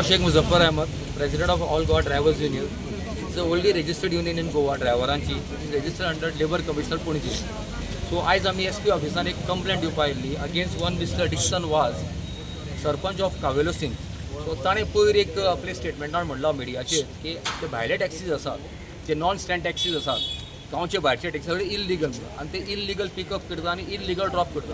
Sheikh Muzaffar Ahmed, President of All Goa Drivers Union. It's the only registered union in Goa ड्रायव्हरांची. It is registered under Labour Commissioner, Panaji. So आयज आमी S P ऑफिसान एक complaint दिवपा आयिल्ली against one Mister Dixon Vaz, sarpanch of Cavelossim. So ताणें पयर एक आपले स्टेटमेंटान म्हणलां मिडियाचेर की ते भायले टॅक्सीज आसात, जे नॉन स्टँड टॅक्सीज आसात, गांवचे भायरचे टॅक्सी सगळे इलिगल आनी ते इलिगल पिकअप करता आनी इलिगल ड्रॉप करता.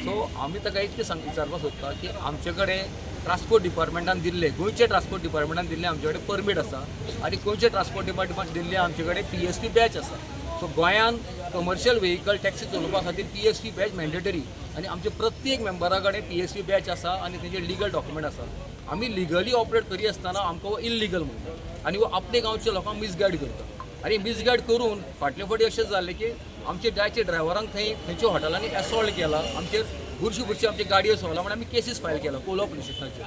सो आमी ताका इतकें सांग विचारपाक सोदता की आमचे कडेन ट्रान्सपोर्ट डिपार्टमेंटान दिल्ले, गोंयचे ट्रान्सपोर्ट डिपार्टमेंटान दिल्ले आमचे कडेन परमीट आसा आनी गोंयचे ट्रान्सपोर्ट डिपार्टमेंट दिल्ले आमचे कडेन पीएसपी बॅच आसा. सो गोंयान कमर्शियल व्हेकल टॅक्सी चलोवपा खातीर पीएसपी बॅच मॅन्डेटरी आनी आमचे प्रत्येक मेंबरा कडेन पीएसपी बॅच आसा आनी तेंचे लिगल डॉक्युमेंट आसा. आमी लिगली ऑपरेट करी आसतना आमकां हो इलिगल म्हणटा आनी हो आपले गांवच्या लोकांक मिसगायड करता. आनी मिसगायड करून फाटले फावटी अशें जालें की आमचे जायते ड्रायव्हरांक थंय थंयच्या हॉटेलांनी एसॉल्ट केला, आमचेर बुरशी बुरशी आमची गाडयो सोडला म्हण आमी केसीस फायल केला कोलो पुलीस स्टेशनाचेर.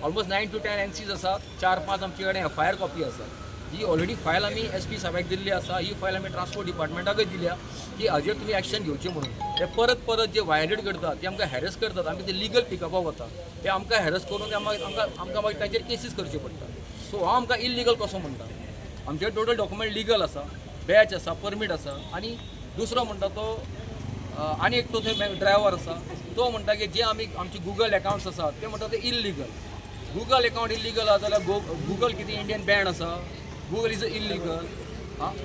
Almost 9 to 10 NCs आसात, चार पांच आमचे कडेन एफआयआर कॉपी आसा. ही ऑलरेडी फायल आमी एस पी साहेबाक दिल्ली आसा. ही फायल आमी ट्रान्सपोर्ट डिपार्टमेंटाकय दिल्या की हाजेर तुमी एक्शन घेवचें म्हणून. ते परत परत जे वायलेट करतात, ते आमकां हॅरस करतात. आमी ते लिगल पिकअपाक वता, ते आमकां हॅरस करून ते आमकां आमकां मागीर तांचेर केसीस करच्यो पडटा. सो हो आमकां इलिगल कसो म्हणटा? आमचे टोटल डॉक्युमेंट लिगल आसा, बॅच आसा, परमीट आसा. आनी दुसरो म्हणटा तो आनी एक तो थंय ड्रायव्हर आसा, तो म्हणटा की जे आमी आमचे गुगल एकाउंट्स आसात, ते म्हणटा ते इलिगल. गुगल एकाउंट इलिगल आसा जाल्यार गो गुगल कितें इंडियन बॅन आसा? Google is a illegal.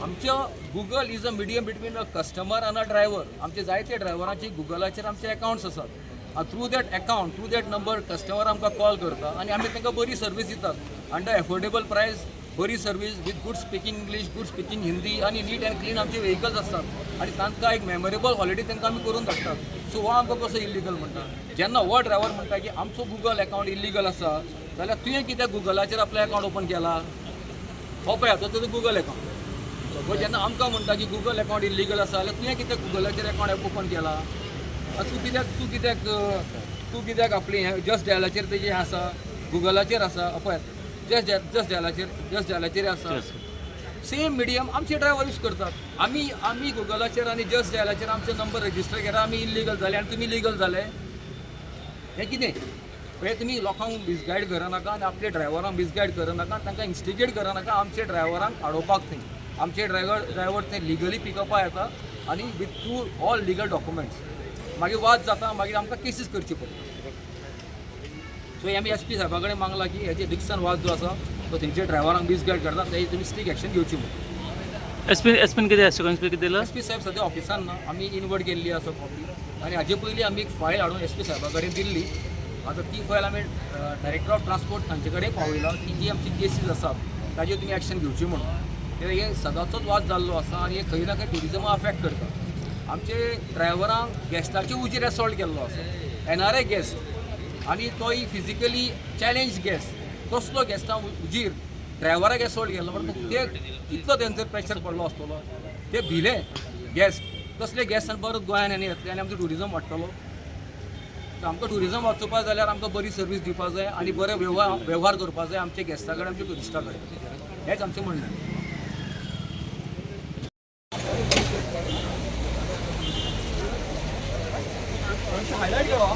आमच्या Google is a medium between a customer आनी अ ड्रायव्हर. आमचे जायते ड्रायव्हरांचे गुगलाचेर आमचे एकाउंट्स आसात. Through that account, through that number customer आमकां कॉल करता आनी आमी तांकां बरी सर्वीस दितात अंडर एफोर्डेबल प्रायस, बरी service with good speaking English, good speaking Hindi आनी नीट अँड क्लीन आमचे व्हेकल्स आसतात आनी तांकां एक मेमोरेबल हॉलिडे तांकां आमी करून धाडटात. सो हो आमकां कसो इलिगल म्हणटा? जेन्ना हो ड्रायव्हर म्हणटा की आमचो गुगल एकाउंट इलिगल आसा, जाल्यार तुवें कित्याक गुगलाचेर आपलो एकाउंट ओपन केला? हो पळय, आतां तुजो गुगल एकाउंट. हो जेन्ना आमकां म्हणटा की गुगल एकाउंट इलिगल आसा, जाल्यार तुवें कित्याक गुगलाचेर एकाउंट ओपन केला? आतां तूं कित्याक आपली हें जस्ट डायलाचेर तेजें आसा, गुगलाचेर आसा, पळय, जस्ट डायलाचेर आसा. सेम मिडियम आमचे ड्रायव्हर यूज करतात. आमी गुगलाचेर आनी जस्ट डायलाचेर आमचे नंबर रजिस्टर केला, आमी इलिगल जाले आनी तुमी लिगल जाले? हें कितें? हे तुमी लोकांक मिसगायड करनाका आनी आपल्या ड्रायव्हरांक मिसगायड करनाका, तांकां इन्स्टिगेट करनाका आमचे ड्रायव्हरांक आडोवपाक थंय. आमचे ड्रायव्हर थंय लिगली पिकअपा येता आनी with through all legal documents. मागीर वाद जाता, मागीर आमकां केसीस करची पडटा. सो आमी एस पी साहेबा कडेन मागला की हेजे डिक्सन वाज जो आसा, तो थंयचे ड्रायव्हरांक मिसगायड करता, तेजी तुमी स्ट्रीक एक्शन घेवची म्हणून. एसपीन कितें एश्योरन्स बी कितें दिला? एस पी साहेब सद्या ऑफिसान ना. आमी इनवर्ड केल्ली आसा कॉपी आनी हाजे पयलीं आमी एक फायल हाडून एस पी साहेबा कडेन दिल्ली. आतां ती फायल आमी डायरेक्टर ऑफ ट्रान्सपोर्ट तांचे कडेन पावयला की जी आमची केसीस आसात ताजेर तुमी एक्शन घेवची म्हणून. कित्याक हे सदांचोच वाद जाल्लो आसा आनी हे खंय ना खंय ट्युरिजमा अफेक्ट करता. आमचे ड्रायव्हरांक गेस्टाचे उजीर एसॉल्ट केल्लो आसा, एनआरआय गेस्ट आनी तोय फिजिकली चॅलेंज गेस्ट. तसलो गेस्टा उजीर ड्रायव्हराक एसॉल्ट केल्लो म्हणटा ते कितलो तेंचो प्रेशर पडलो आसतलो? ते भिले गेस्ट. तसले गेस्ट परत गोंयान आनी येतले आनी आमचो ट्युरिजम वाडटलो. सो आमकां ट्युरिजम वाचोवपाक जाल्यार आमकां बरी सर्वीस दिवपाक जाय आनी बरे वेव्हार करपाक जाय आमच्या गेस्टा कडेन, आमच्या ट्युरिस्टा कडेन. हेंच आमचें म्हणणें. हायलाइट करो.